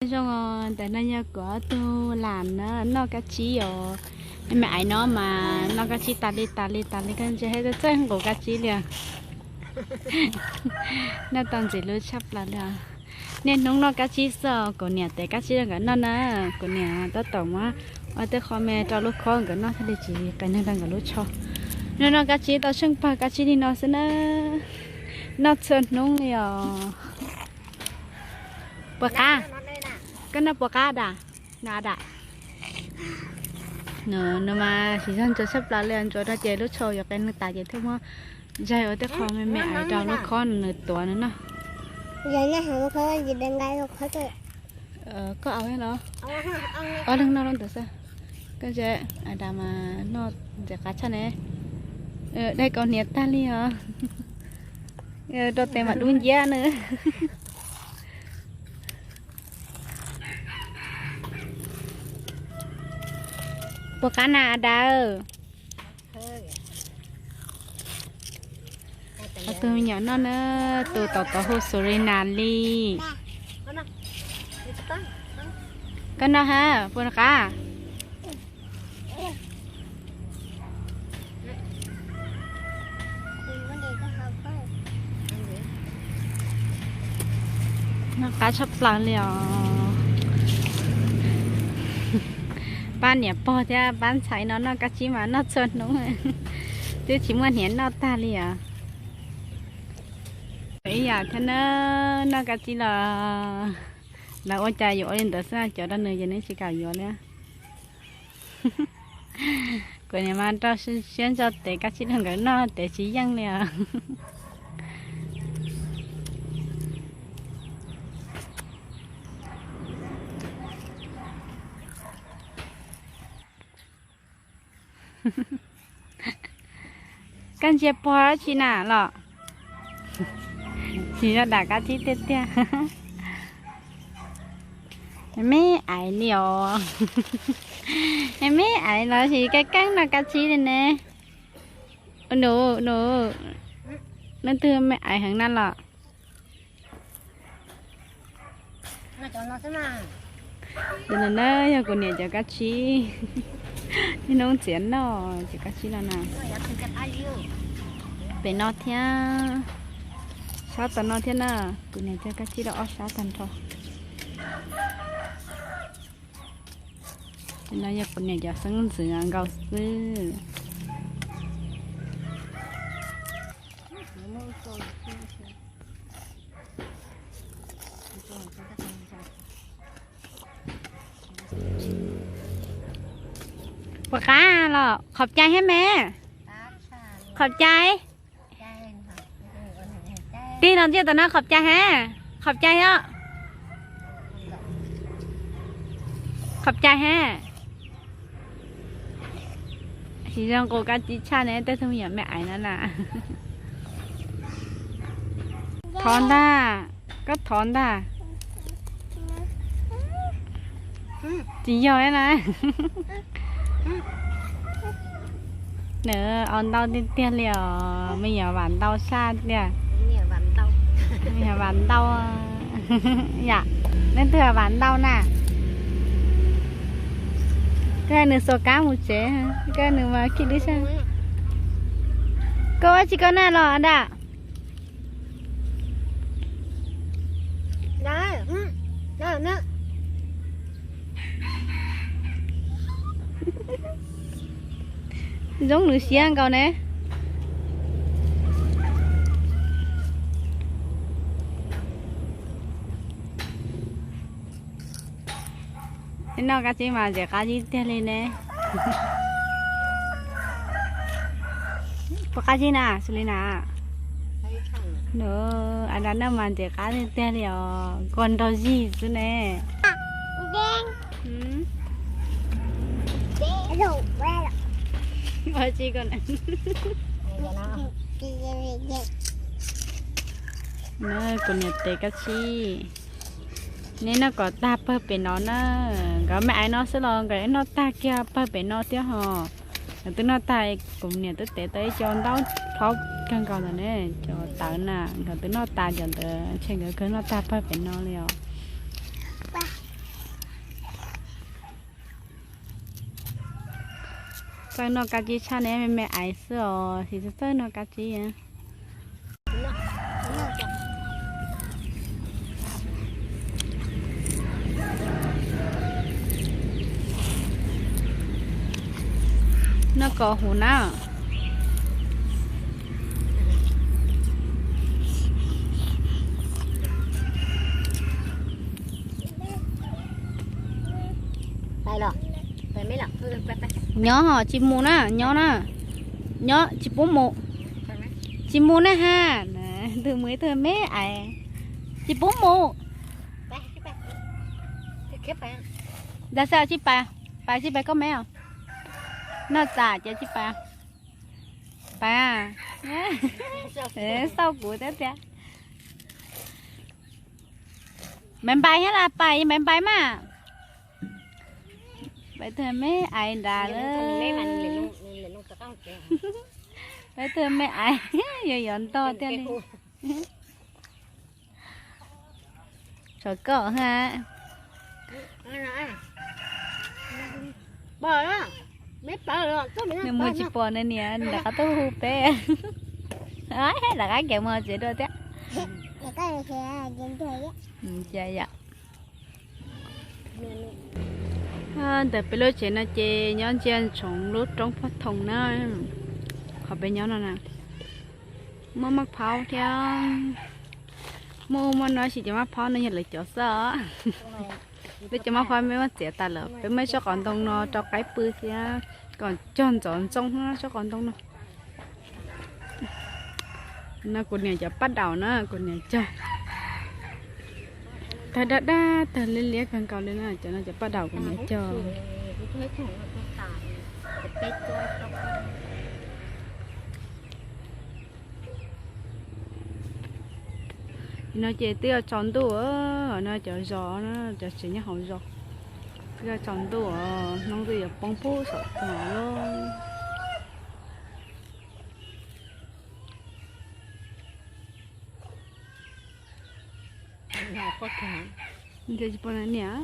Zoo, ntawm no yog kuv ob tug lam na noj kab tsib os. Me me aiv no mas noj kab tsib tas li tas li tas li, koj ntsia thiab txawj nqus kab tsib li os. Noj tau ntxim hlub tshaj plaws li os. Niaj hnub noj kab tsib xwb os, kuv niam tev kab tsib rau nkawd noj na. Kuv niam tab tom muab ua tej qho me rau lub khob nkawd noj thiaj li tsis qias neeg rau nkawd lub tsho. Noj noj kab tsib tau tsheej pawg kab tsib li no xwb na. Noj txhua hnub li os. Puas qab? Koj noj puas qab dam? No dam. Nws mas siv zog ntsuav tshaj plaws li, ntsuav rau ces lub tsho yuav qias neeg tas ces thiaj muab ntsaig ua tej qho me me aiv rau lub khob nws tuav nws noj. Koj au los? Ob leeg noj lub ntawd xwb. Koj ntsia, a dam mas noj ntxim qab tshaj ne. Dai kaus hniav tag li os. Rau tes mas dub nciab na. Puas qab na a dam? Ob tug me nyuam noj na, tus tau tau hu Serena li. Koj noj ha, puas qab? Noj qab tshaj plaws li os. Pab niam pog thiab pab ntxhais no noj kab tsib mas noj txhua hnub, twb tsis muaj hniav noj tag li os. Ib yam thiab na, noj kab tsib los lawv ua cas yuav ua li ntawd xwb, cov rau nws ces nws tsis kam yuav li. Kuv niam mas rau siab ntso tev kab tsib rau nkawd noj, tev tsis yeej li os. Koj ntsia pog dab tsi na los? Tsis yog dam kab tsib tiag tiag. Me aiv li os. Me aiv los sis keeb keeb noj kab tsib li ne. Nus, nus, leej twg me aiv heev na los? Cov no na yog kuv niam cov kab tsib. Niaj hnub txiav noj cov kab tsib no na. Pem no thiab, sab tom no thiab na. Kuv niam cov kab tsib rau ob sab tag nrho. Cov no yog kuv niam cov xeeb ntxwv nkaus xwb. Puas qab los? Khov cai thiab me. Khov cai. Tig los ntsia tom no, khov cai ha. Khov cai os. Khov cai ha. Siv zog nqus kab tsib tshaj ne, tej tug me nyuam me aiv no na. Thov ntag, koj thov ntag. Tsis yog na. Nws ua ntau tiag tiag li os, me nyuam vam ntau saj tiag. Me nyuam vam ntau. Yam, leej twg vam ntau na? Koj nws xuas kab mus tsev, koj nws mas khib dib saj. Koj ua tsi koj na los dam? Zoo nws siab nkaus ne. Noj kab tsib mas ntxim qab tsib tiag li ne. Puas qab tsib na, Selena? Nws, a dab noj mas ntxim qab tiag tiag li os, kua nrog zig xwb ne. Kuv niam tev kab tsib. Neb noj kom tag pawg pem no na. Nkawd me aiv no xwb los nkawd noj tag kiag pawg pem no thiab hos. Nkawd twb noj tag, kuv niam twb tev tau ib co ntaub phaub kawg nkaus ntawd ne, cov tawv na, nkawd twb noj tas cov ntawd, ntshe nkawd kawg noj tag pawg pem no li os. Txawj noj kab tsib tshaj ne, me me aiv xwb os, tsis txawj noj kab tsib. Noj kom huv na. Nyob tsis mus na, nyob na. Nyob tsis pub mus. Tsis mus na ha. Tus mus ib tug me aiv. Tsis pub mus. Dag xav tsis pais, pais tsis pais koj me os. Noj txam ces tsis pais. Pais. Xauj kuv thiab tias, pais pais thiab las, pais pais pais mas. Pais tug me aiv nrad lawm. Pais tug me aiv yuav yuav ntog thiab li. Tsov koj ha. Nws mus tsis pom nws niam nram qab tuaj hu peb. Nram qab kiag mus tsev dua thiab. Ntawm peb lub tsev no ces nyob ntsia ntsoov lub roob Phob Thoom na. Qhov peb nyob no na, muaj maj phaub thiab. Muaj ub muaj no tab sis cov maj phaub no yog lawv cov xwb os. Peb cov maj phaub peb muab txiav tas lawm, peb muab tsob qos ntoo no rau qaib pw thiab kom cog ntxov ntxoo tsob qos ntoo no. No kuv niam cov paj daum na, kuv niam cog. Tawg daj daj, tawg liab liab kawg nkaus li na, cov no cov paj daum kuv niam cog. No ces twb yuav tsaus ntuj, no cov zos, cov tsev nyob hauv zos. Twb yuav tsaus ntuj, hnub twb yuav poob pub saum tog lawm. Nws tsis pom niam.